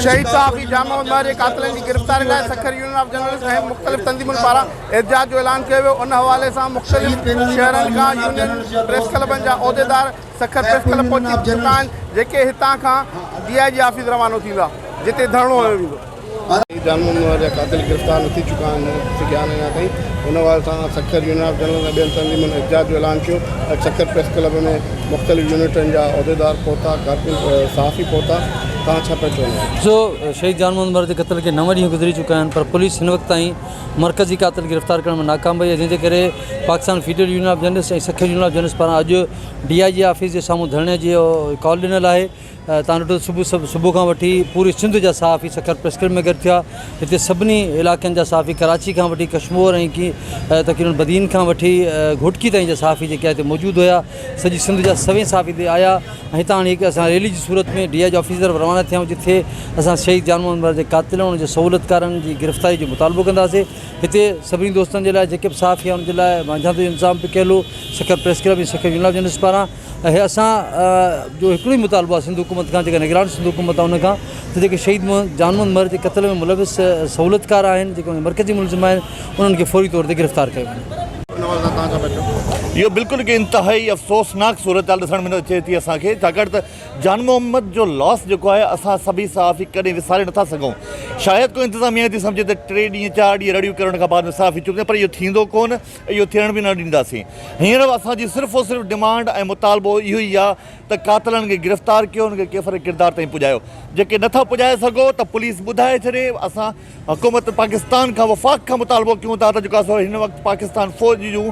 شهيد صحافي جان محمد مهر جي قاتلن جي گرفتاري لاء سکر يونين آف جرنلسٽ ۽ مختلف تنظيمن پاران احتجاج جو اعلان ڪيو ويو ان حوالي سان مختلف شهرن کان يونين پريس ڪلبن جا عهديدار سکر پريس ڪلب پهچي چڪا آهن جيڪي هتان کان ڊي I جي آفيس روانو ٿيندا جتي ڌرڻو هنيو ويندو. جان محمد مهر جا قاتل گرفتار نه ٿي چڪا آهن سگهيا آهن اڃا تائين ان حوالي سان سکر يونين آف جرنلز ۽ ٻين تنظيمن احتجاج جو اعلان ڪيو اڄ سکر پريس ڪلب ۾ مختلف يونٽن جا عهديدار پهتا ڪارڪن صحافي پهتا توهان ڇا پيا چوندا. سو شهيد جان محمد مهر جي قتل کي نو ڏينهن گذري چڪا آهن پر پوليس هن وقت تائين مرڪزي قاتل گرفتار ڪرڻ ۾ ناڪام وئي آهي جنهن جي ڪري Pakistan federal union of journalist ۽ Sukkur union of journalist پاران اڄ ڊي I جي آفيس جي سامهون ڌرڻي جي ڪال ڏنل آهي تان ڏٺو صبح سڀ صبح کان وٺي پوري سنڌ جا صحافي سکر پريس ڪلب ۾ گڏ ٿيا هتي سڀني علائقن جا صحافي ڪراچي کان وٺي ڪشمور ۽ ڪي تقريبن بدين کان وٺي گهوٽڪي تائين جا صحافي جيڪي هتي موجود هيا سڄي سنڌ جا سوين صحافي هتي آيا ۽ هتان هاڻي هڪ اسان ريلي جي صورت ۾ ڊي I جي آفيس طرف روانا ٿيا آهيون جتي اسان شهيد جان محمد مهر جي قاتلن ان جي سهولتڪارن جي گرفتاري جو مطالبو ڪنداسين هتي سڀني دوستن جي لاء جيڪي به صحافي آهن ان جي لاء مانجهاندو جو انتظام به ڪيل هو Sukkur press club ۽ Sukkur union of journalist پاران ۽ اسان جو هڪڙو ئي مطالبو آهي سنڌ حڪومت کان جيڪا نگران سنڌ حڪومت آهي ان کان ته جيڪي شهيد جان محمد مهر جي قتل ۾ ملوث سهولتڪار آهن جيڪي مرڪزي ملزم آهن انهن کي فوري طور تي گرفتار ڪيو وڃي. اهو بلڪل هڪ انتهائي افسوسناڪ صورتحال ڏسڻ ۾ اچي ٿي اسان کي ڇاڪاڻ ته جان محمد جو لاس جيڪو آهي اسان سڀئي صحافي ڪڏهن وساري نٿا سگهون شايد ڪو انتظاميا ٿي سمجهي ته ٽي ڏينهن چار ڏينهن رڙيون ڪرڻ کان بعد ۾ صحافي چپ ٿيا پر اهو ٿيندو ڪونه اهو ٿيڻ به نه ڏينداسين. هينئر به اسان جي صرف و صرف ڊمانڊ ۽ مطالبو اهو ئي آهي ته قاتلن کي گرفتار ڪيو انهن کي ڪيفر ڪردار تائين پڄايو. جيڪي نه ٿا پڄائي سگهو ته پوليس ٻڌائي ڇڏي. اسان حڪومت پاڪستان کان وفاق کان مطالبو ڪيون ٿا ته جيڪو آهي سو هن وقت پاڪستان فوج جون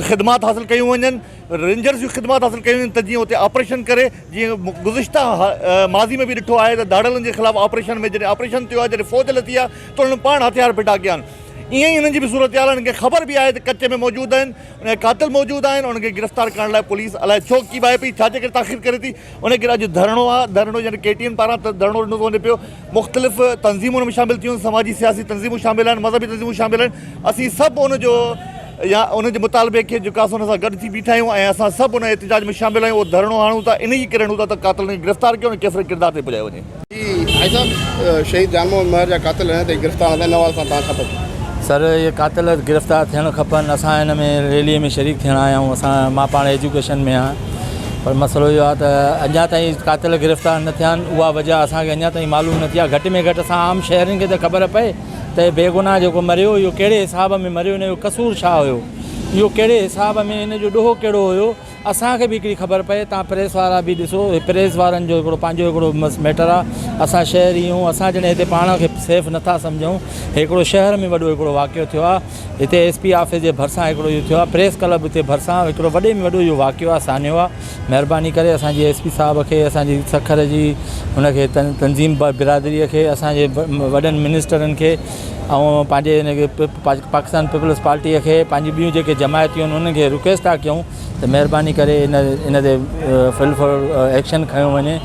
خدمات حاصل ڪيون وڃن، رينجرز جون خدمات حاصل ڪيون وڃن ته جيئن اتي آپريشن ڪري جيئن گذشته ماضي ۾ به ڏٺو آهي ته ڌاڙيلن جي خلاف آپريشن ۾ جڏهن آپريشن ٿيو آهي جڏهن فوج لٿي آهي ته انهن پاڻ هٿيار ڦٽا ڪيا آهن. ائين ئي انهن جي به صورتحال آهي، انهن کي خبر به آهي ته ڪچي ۾ موجود آهن، ان جا قاتل موجود آهن، انهن کي گرفتار ڪرڻ لاء پوليس الائي ڇو ڪيٻائي پئي، ڇا جي ڪري تاخير ڪري ٿي، ان ڪري اڄ ڌرڻو آهي، ڌرڻو يعني ڪي ٽي اين پاران ڌرڻو ڏنو ٿو وڃي پيو، مختلف تنظيمون ان ۾ شامل ٿيون، سماجي سياسي تنظيمون شامل آهن، مذهبي تنظيمون شامل آهن، اسين سڀ ان جو يا ان جي مطالبي کي جيڪو آهي سو ان سان گڏ ٿي بيٺا آهيون ۽ اسان سڀ ان احتجاج ۾ شامل آهيون، اهو ڌرڻو هڻون ٿا، انهي ڪري هڻون ٿا ته قاتلن کي گرفتار ڪيو ۽ ڪيفر ڪردار تي پڄايو وڃي. جي حاجي صاحب شهيد جان محمد مهر جا قاتل اڃا تائين گرفتار نه ٿيا ان حوالي سان توهان ڇا ٿا چئو؟ سر اهي قاتل گرفتار ٿيڻ کپن اسان هن ۾ ريلي ۾ شريڪ ٿيڻ آيا آهيون اسان مان پاڻ ايجوڪيشن ۾ آهيان پر مسئلو اهو آهي ته اڃا تائين قاتل گرفتار نه ٿيا آهن اها وجه اسان کي اڃا تائين معلوم نه ٿي آهي گهٽ ۾ گهٽ اسان عام شهرين کي ته خبر پئي ته هي بيگناهه جيڪو مريو اهو ڪهڙي حساب ۾ مريو هن جو قصور ڇا هيو اهو ڪهڙي حساب ۾ هن جو ڏوهه ڪهڙو هيو اسان کي به هڪڙي خبر پئي تان پريس وارا به ڏسو هي پريس وارن جو هڪڙو پنهنجو هڪڙو ميٽر آ اسان شهري آهيون اسان جڏهن هتي پاڻ کي سيف نٿا سمجهون هڪڙو شهر ۾ وڏو هڪڙو واقعو ٿيو آ هتي ايس پي آفيس جي ڀرسان هڪڙو اهو ٿيو آ پريس ڪلب هتي ڀرسان هڪڙو وڏي ۾ وڏو اهو واقعو آ سانحو آ مهرباني ڪري اسان جي ايس پي صاحب کي اسان جي سکر جي هن کي تنظيم برادري کي اسان جي وڏن منسٽرن کي ۽ پنهنجي هن کي پاڪستان پيپلز پارٽي کي پنهنجي ٻيون جيڪي جماعتيون آهن انهن کي رڪويسٽ ٿا ڪيون ته مهرباني ڪري ان ان تي فل فور ايڪشن کنيو وڃي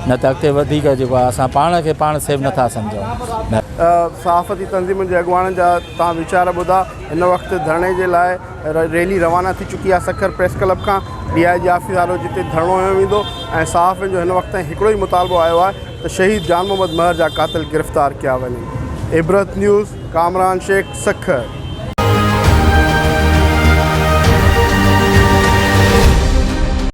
نه ته اڳتي وڌيڪ جيڪو آهي اسان پاڻ کي پاڻ سيف نٿا سمجهون. صحافتي تنظيمن جي اڳواڻن جا تان ويچار ٻڌا هن وقت ڌرڻي جي لاء ريلي روانا ٿي چڪي آهي سکر پريس ڪلب کان ڊي I جي آفيس آڏو جتي ڌرڻو هنيو ويندو ۽ صحافين جو هن وقت تائين هڪڙو ئي مطالبو آيو آهي ته شهيد جان محمد مهر جا قاتل گرفتار ڪيا وڃن. عبرت نيوز، ڪامران شيخ، سکر.